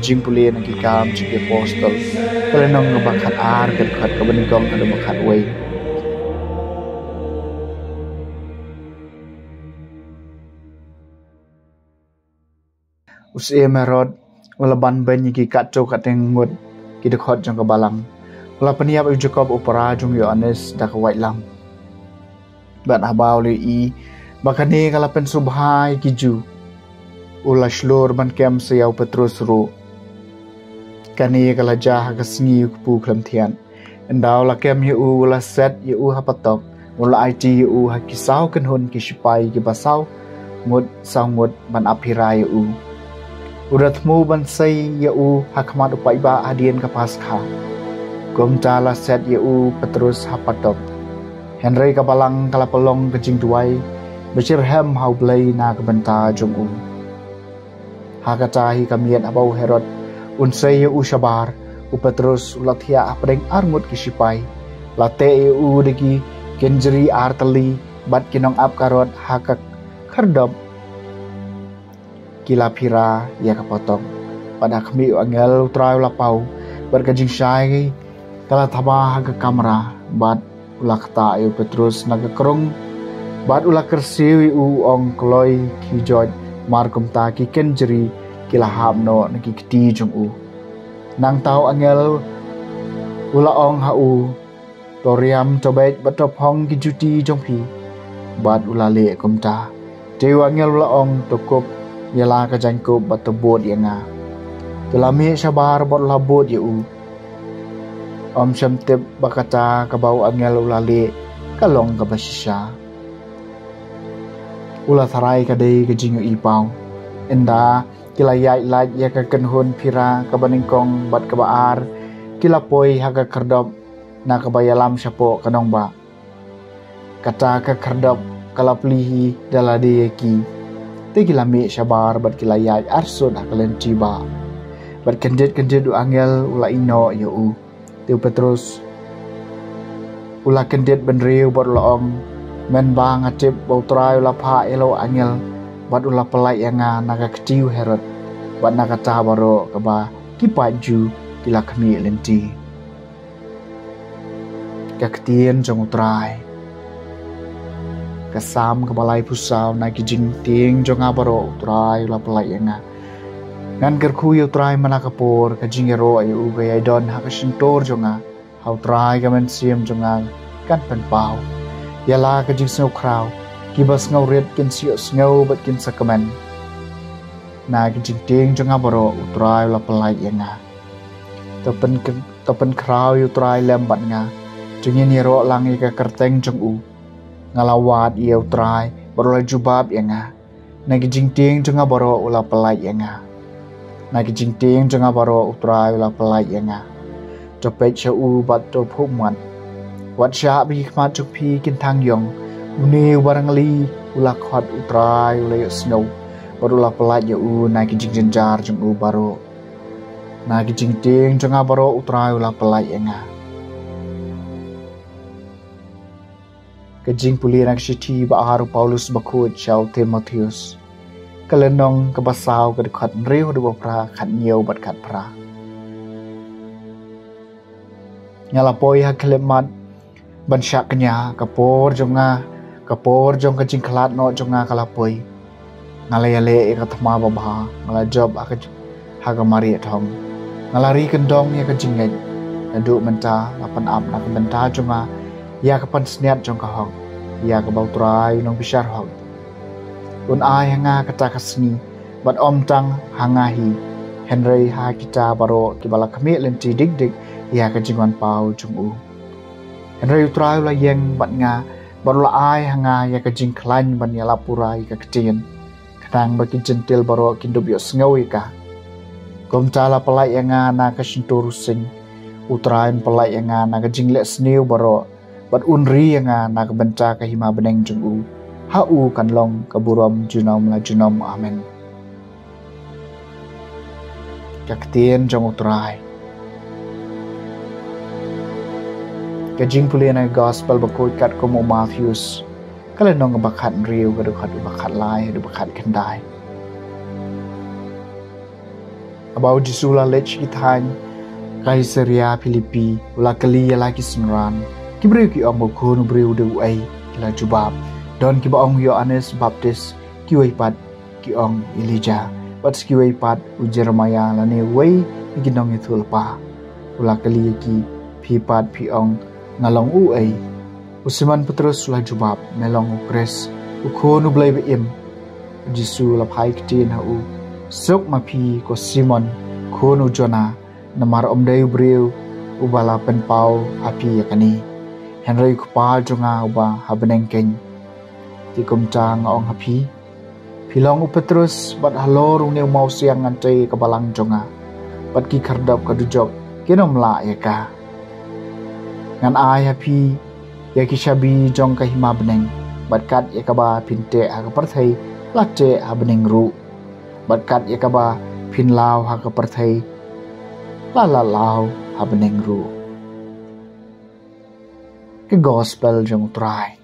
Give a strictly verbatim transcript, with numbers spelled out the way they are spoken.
Jingpule na ki Kam jong ki Apostol, ka lynnong kaba khat ar, ka dkhot kaba nyngkong haduh ba khat wei. U Syiem Herod u la ban beiñ ïa ki katto katne ngut ki dkhot jong ka balang. U la pynïap ïa u Jakob u para jong u Ïoannis da ka waitlam. Bad haba u la ïohi ba kane ka la pynsngewbha ïa ki Jiw, u la shlur ban kem sa ïa u Petros ruh. Kane ka la jia ha ka sngi U Kpu Khlem Thiat. Ynda u la kem ïa u, u la set ïa u ha patok, u la aiti ïa u ha ki saw kynhun ki sipai kiba saw ngut saw ngut ban ap phira ïa u. U da thmu ban sei ïa u ha khmat u paidbah hadien ka Paskha. Kumta la set ïa u Petros ha patok. Hynrei ka balang ka la pynlong ka jingduwai ba shitrhem ha U Blei na ka bynta jong u. Ha kata hi ka miet, haba u Herod un sei ïa u shabar, u Petros u la thiah hapdeng arngut ki sipai. La teh ïa u da ki kynjri ar tylli bad ki nongap ka rot ha ka khyrdop ki la phira ïa ka patok. Bad ha khmih, u angel U Trai u la paw, bad ka jingshai ka la thaba ha ka kamra, bad u la ktah ïa u Petros na ka krung, bad u la kyrsiew ïa u, u ong, kloi khie joit, mar kumta ki kynjri ki la hap noh na ki kti jong u. Nangta u angel u la ong ha u, to riam, to beit bad to phong ki juti jong phi. Bad u la leh kumta. Te u angel u la ong, to kup ïa la ka jaiñkup bad to bud ïa nga. Te u la mih shabar bad u la bud ïa u. Ym shym tip ba kata kaba u angel u la leh ka long kaba shisha. U la tharai ka dei ka jingïohi paw. Ynda ki la ïaid lait ïa ka kynhun phira kaba nyngkong bad kaba ar, ki la poi ha ka khyrdop na kaba ïalam shapoh ka nongbah. Kata ka khyrdop ka la plie hi da lade ïa ki. Te ki la mih shabar bad ki la ïaid arsut ha ka lynti bah. Bad kyndit kyndit u angel u la ïehnoh ïa u. Te u Petros u la kyndit bynriew bad u la ong, mynba nga tip ba U Trai u la phah ïa la u angel bad u la pyllait ïa nga na ka kti u Herod bad na kata baroh kaba ki paid Jiw ki la khmih lynti. Ka ktien jong U Trai. Ka Salm kaba laiphew saw. Na ki jingtieng jong nga baroh U Trai u la pyllait ïa nga. Ngan kyrkhu ïa U Trai man la ka por, ka jingïaroh ïa u ka ïai don ha ka shyntur jong nga. Ha U Trai ka mynsiem jong nga kan pynpaw. Ïa la ka jingsngewkhraw, kiba sngewrit kin sa ïohsngew bad kin sa kmen. Na ki jingtieng jong nga baroh U Trai u la pyllait ïa nga. To pyn, to pynkhraw ïa U Trai lem bad nga. To ngin ïaroh lang ïa ka kyrteng jong u. Nga la wad ïa U Trai bad u la jubab ïa nga. Na ki jingtieng jong nga baroh u la pyllait ïa nga. Na ki jingtieng jong nga baroh U Trai u la pyllait ïa nga. To peit sha u bad to phuh mad. Wat shah ba ki khmat jong phi kin thang ïong. Une uba rangli u la khot, U Trai u la ïohsngew bad u la pyllait ïa u na ki jingjynjar jong u baroh. Na ki jingtieng jong nga baroh U Trai u la pyllait ïa nga. Ka jingpule na ka shithi ba ar u Paulus Bakhuid sha u Timotheus. Ka lynnong kaba saw, ka dkhot hynriew haduh ba phra, khathynñiew bad khatphra. Nga la poi ha khyllipmat ban shah kñia, ka por jong nga, ka por jong ka jingkhlad noh jong nga ka la poi. Nga la ïaleh ïa ka thma babha, nga la jop ha ka, ha ka marieh thong. Nga la ri kyndong ïa ka jingngeit. Naduh mynta la pynap na ka bynta jong nga ïa ka pansngiat jong ka hok, ïa kaba U Trai u nongbishar hok un ai ha nga kata ka sngi, bad ym tang ha nga hi, hynrei ha kita baroh kiba la khmih lynti dik dik ïa ka jingwan paw jong u. Hynrei U Trai u la ïeng bad nga, bad u la ai ha nga ïa ka jingkhlaiñ ban ïalap pura ïa ka ktien, khnang ba ki Jentil baroh kin dup ïohsngew ïa ka. Kumta la pyllait ïa nga na ka shyntur u sing. U Trai un pyllait ïa nga na ka jingleh sniew baroh, bad un ri ïa nga na ka bynta ka hima bneng jong u. Ha u kan long ka burom junom la junom. Amen. Ka ktien jong U Trai. Ka jingpule na ka Gospel Bakhuid katkum u Mathaios, ka lynnong kaba khathynriew, ka dkhot kaba khatlai haduh ba khatkhyndai. Haba u Jisu u la leit sha ki thaiñ Kaisaria Philipi, u la kylli ïa la ki synran: "Ki briew ki ong ba u Khun u briew u dei uei?" Ki la jubab: "Don kiba ong u Ïoannis Baptist, kiwei pat ki ong Elijah, bad sa kiwei pat u Jeremiah lane uwei na ki nongïathuhlypa." U la kylli ïa ki: "Phi pat, phi ong nga long uei?" U Simon Petrus u la jubab: "Me long u Khrist, u Khun u Blei ba-im." U Jisu u la phai ktien ha u: "Suk ma phi, ko Simon, khun u Jonah, namar ym dei u briew uba la pynpaw ha phi ïa kane, hynrei u Kpa jong nga uba ha bneng keiñ. Te kumta nga ong ha phi, phi long u Petrus, bad halor une u mawsiang ngan tei ïa ka balang jong nga, bad ki khyrdop ka dujok kin ym lah ïa ka. Ngan ai ha phi ïa ki shabi jong ka hima bneng, bad kat ïa kaba phin teh ha ka pyrthei, la teh ha bneng ruh, bad kat ïa kaba phin law ha ka pyrthei, la la law ha bneng ruh." Ka Gospel jong u Trai.